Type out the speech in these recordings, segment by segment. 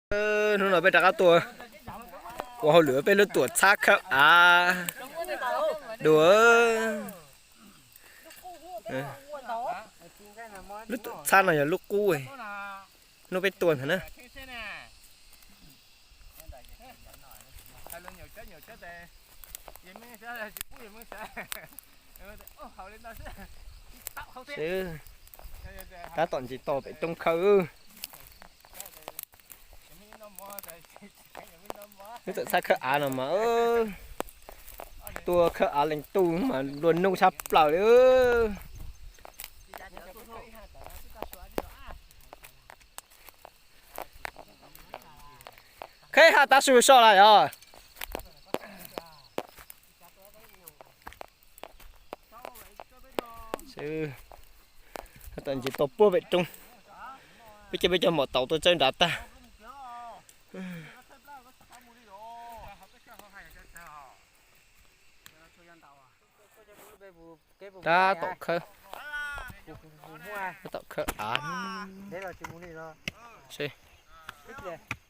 Hnub no peb rov qab tuaj ua hauj lwm peb lub tuam txhab khawb av dua. Lub tuam txhab no yog lub qub hnub peb tuaj ntag na. Tab tom ntsis tos pem roob khawb. Lub tuam txhab khawb av no mas tuaj khawb av leej twg mas nplua nuj tshaj plaws li. Khawb ha tav su soj lawm yog. Tab tom ntsis tos puag pem roob, peb coj peb cov maum taus tuaj tsawb nrad tag. Tab tom khawb, tab tom khawb av.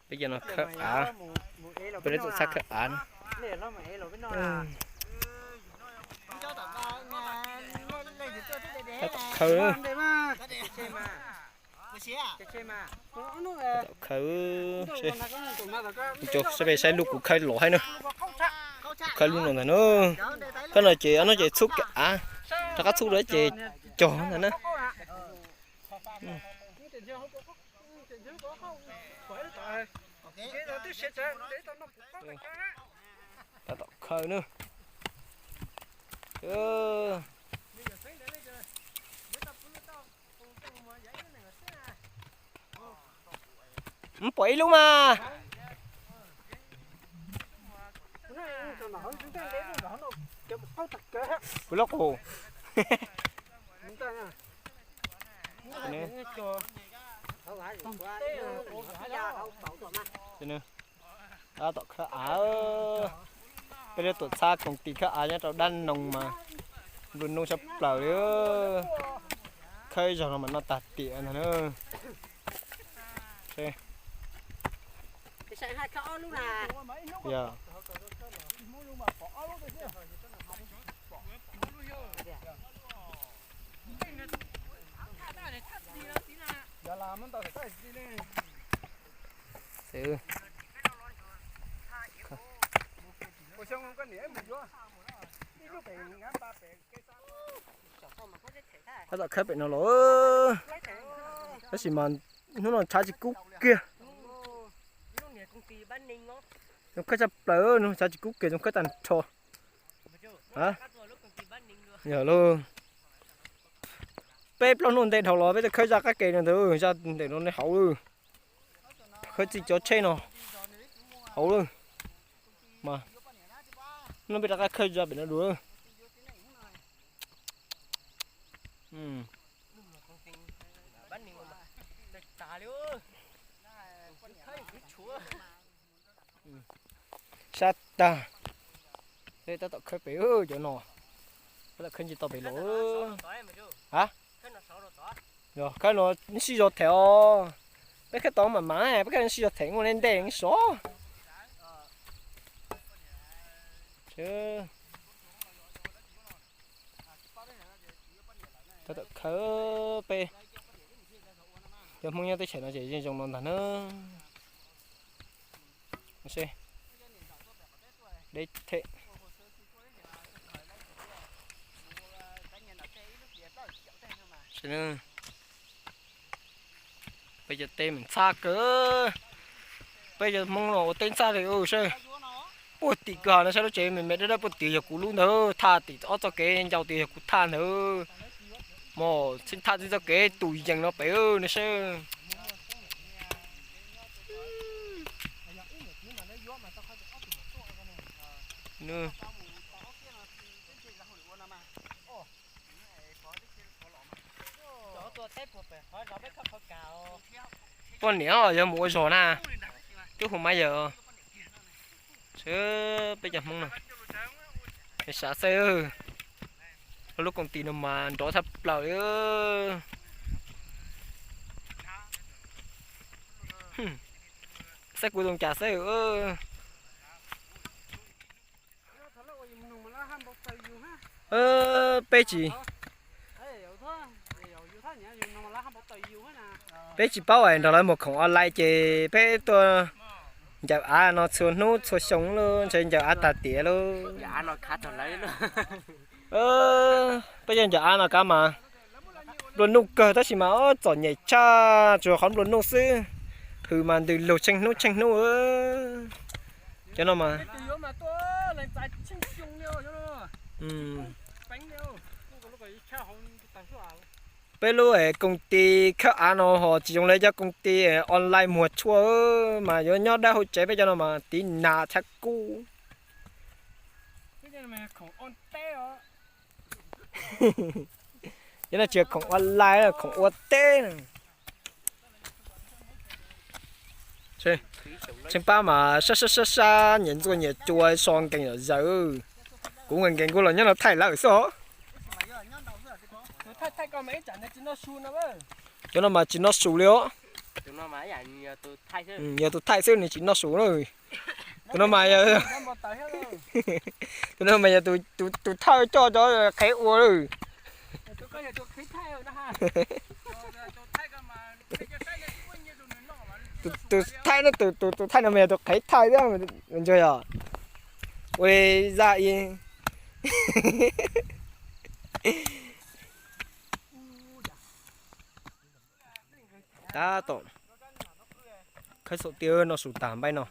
Peb cov no khawb av, peb lub tuam txhab khawb av na. Tab tom khawb, tab tom khawb, saib peb saib lub kuv khawb los haib na. Kuv khawb lub no ntag na. Khawb no ces ob no ces txhub kiag av, rov qab txhub lawm ces cog ntag na. Tab tom khawb na. Pom ib lub mas. Kuv lub qus. Tab tom khawb av, peb lub tuam txhab koom tis khawb av nyob rau dab noog mas nplua nuj tshaj plaws li. Khawb ib zaug no mas noj tag tiam ntag na. Yog. Tab tom khawb pem no los, tab sis mas hnub no tshav tsis kub kiag. Zoo khawb tshaj plaws, hnub no tshav tsis kub kiag, zoo khawb tag nrho. Yog lauj, peb plaub hnub ntej dhau los peb twb khawb zaj qab ke no ntag, zaj ntawm no ne hauv lawm. Khawb txij cov tsheb no hauv lawm. Mas hnub no peb rov qab khawb zaj pem no dua. Sab tag. Peb tab tom khawb pem cov no, tab tom khawb ntsis tau pem los. A, khawb no sib zog them os. Peb khawb tau mam mam, peb khawb sib zog them muaj ntej ntej sov. Tab tom khawb peb cov Hmoob nyob teb chaws no ces yeej zoo no ntag na. Deb them. Peb cov teb me ntxhab kawg. Peb cov Hmoob no ua teb ntxhab li seb. Puag tim kawg no saib lub tsev me me dawb dawb puag tim yog kuv lub ntag, thaj tim ob txoj kev ncau tim yog kuv thaj ntag. Mos txheej thaj txheej txoj kev tus yees no pem no seb. Poj niam yog mus ua zog na, twb hu mab yawg. Seb peb cov Hmoob no, sav xwb, lub koom tim no mas nrov tshaj plaws li. Saib kuv zoo cas xwb. Peb tsis, peb tsis paub es nrog lawv mus khoom online ces peb tuaj ncaws av no txhua hnub txhua xyoo lub ntshe ncaws av tag tiam lub. Peb cov ncaws av no kav mas nplua nuj kawg tab sis mas txom nyem tshaj tsuas qhov nplua nuj xwb. Hws mas ntws lug tsheej hnub tsheej hnub. Cov no mas peb lub koom ti khawb av no ho tsis zoo li cov koom ti online muag tshuaj mas yuav nyob dawb hauv tsev, peb cov no mas tiv nas txhab kub. Cov no tsis yog khoom online, khoom ua teb. Tsheej pab mas sab sab sab sab nyias ntxuaj nyias cua so nkees zom zaws. Kuv nkees nkees kuv los nyob no thaij lawm xwb os. Cov no mas tsis noj su li os. Yog tus thaij xwb nws tsis noj su na. Tus no mas, tus no mas yog tus thawj coj cov qhev ua lawm. Tus thaij no, tus thaij no mas yog tus qhev thaij thiab, ntsuag yog ua li zaj i. Tab tom khawb xaum tiag, noj su tag npaib no.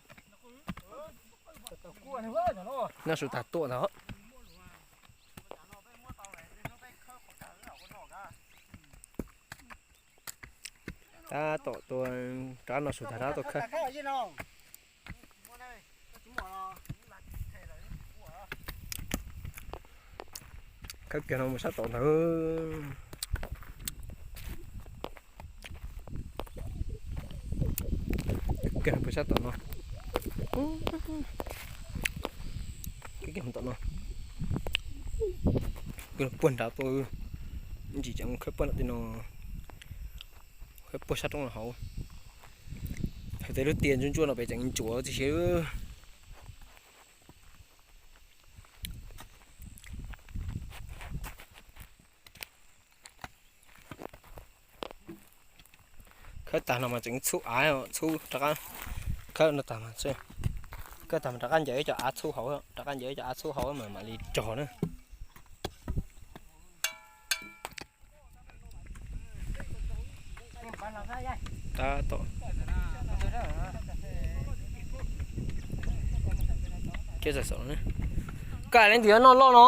Noj su tag tuaj ntag. Tab tom tuaj rov noj su tag rov tuaj khawb. Khawb kiag no mus sab tod ntag. Kiag mus sab tom no. Kiag mus tom no. Puag nrad tuaj, ntsis tseem khawb puag nram tej no, khawb puag sab roob no hauv. Hais tias lub tiaj ntsuab ntsuab no pem tseem ntsuav tib si. Khawb tag no mas tseem txhub av, txhub rov qab, khawb no tag, khawb tag mas rov qab ncaws ib co av txhub hauv, rov qab ncaws ib co av txhub hauv mas mam li rog na. Tab tom koj leej twg yuav noj loj no?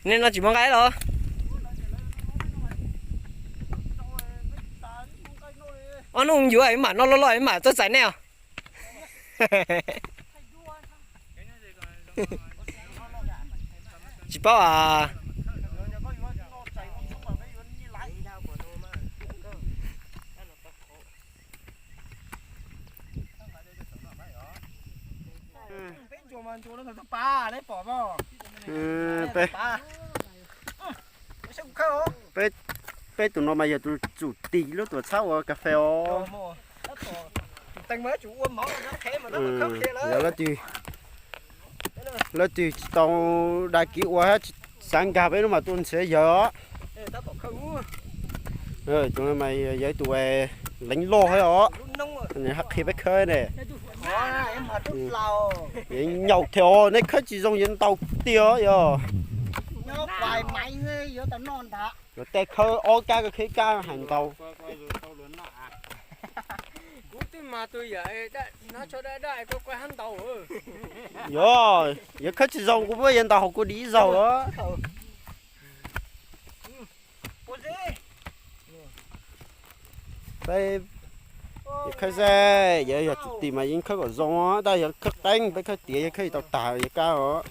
Nej no tsis muaj nqaij los? Ob hnub yuav mam noj loj loj mam txawj txais nej os. Tsis paub as. Peb tus no mas yog tus tsum tim lub tuam txhab ua kas fes os. Yog leej twg, leej twg tsis tau dag kiv ua thiab xav nkag peb lub mas tuaj nrhiav yawg os. Tus no mas yog ib tus leev loj thiab os. Nws haj qhia peb khawb ne. Nyaum thiab os, nej khawb tsis zoo yuav ntaus tiag os yog. Yuav tej khawb ob kab koj khawb kab hais ntaus. Yog, yog khawb tsis zoo kuv muab yuav ntaus hauv kuv dim ib zaug os. Peb khawb ze, yog yog tus tim mas yeej khawb kom zoo, tab yog khawb qeeb peb khawb tiav yog khawb tsis tau tag yog kab os.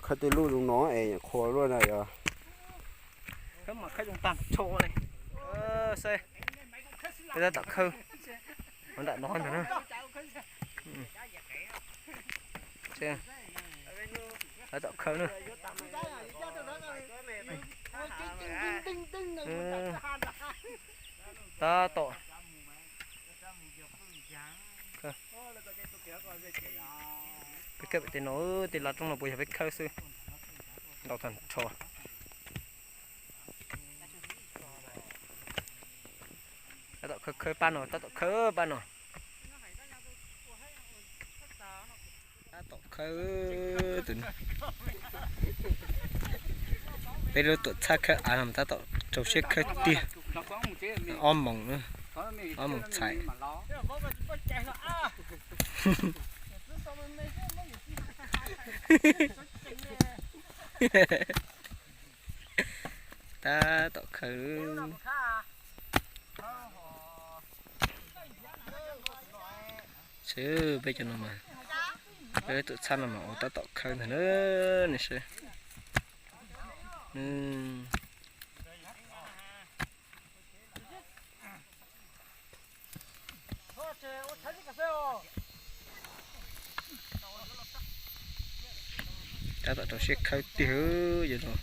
Khawb tej lub zoo no es qhuas luaj na yog. Tab tom khawb nram no, tab tom khawb na. Tab tom peb khawb pem tej no, tej lav roob no puas yog peb khawb xwb. Ntau tag nrho. Tab tom khawb khawb pab no, tab tom khawb pab no. Tab tom khawb tus, peb lub tuam txhab khawb av no tab tom rau siab khawb tiag. Ob moos, ob moos txhais. Tab tom khawb. Seb peb cov no mas, peb tuam txhab no mas ua tab tom khawb ntag na, nej saib. Tab tom rau siab khawb tiag yom no.